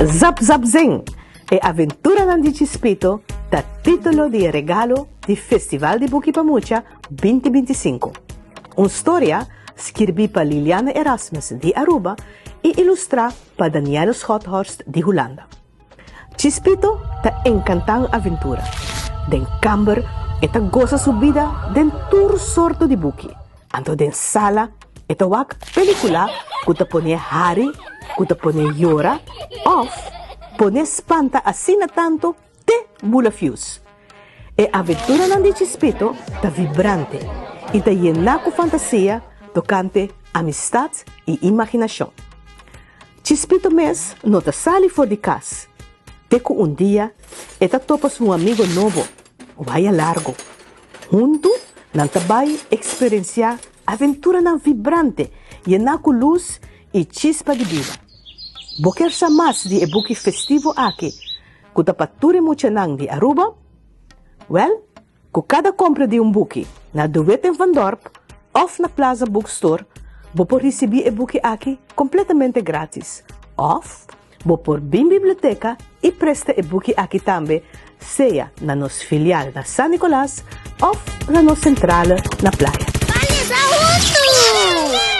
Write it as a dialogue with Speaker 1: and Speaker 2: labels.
Speaker 1: Zap Zap Zing! E aventuranan di Chispito ta titulo di e regalo di Festival di Buki pa Mucha 2025. Un storia skirbí pa Liliana Erasmus di Aruba i ilustrá pa Danielle Schothorst di Hulanda. Chispito ta enkantá un aventura. Den kamber e ta gosa su bida den tur sorto di buki. Anto den sala e ta wak pelikula ku ta pon'é hari, ku ta pon'é yora òf pon'é spanta asina tantu te bula fius. E aventuranan di Chispito ta vibrante i ta yená ku fantasia tokante amistat i imaginashon. Chispito mes no ta sali for di kas te ku un dia e ta topa su amigo nobo, Waya Largo. Huntu nan ta bai eksperensiá aventuranan vibrante yená ku lus i chispa di bida. Bo ker sa mas di e buki festivo aki ku ta pa tur e muchanan di Aruba? Wèl, Ku kada kompra di un buki na De Wit en Van Dorp òf na Plaza Bookstore, bo por risibí e buki aki kompletamente grátis. Òf bo por bin biblioteka i presta e buki aki tambe, sea na nos filial na San Nicolas òf na nos sentrale na Playa.
Speaker 2: Ban lesa huntu!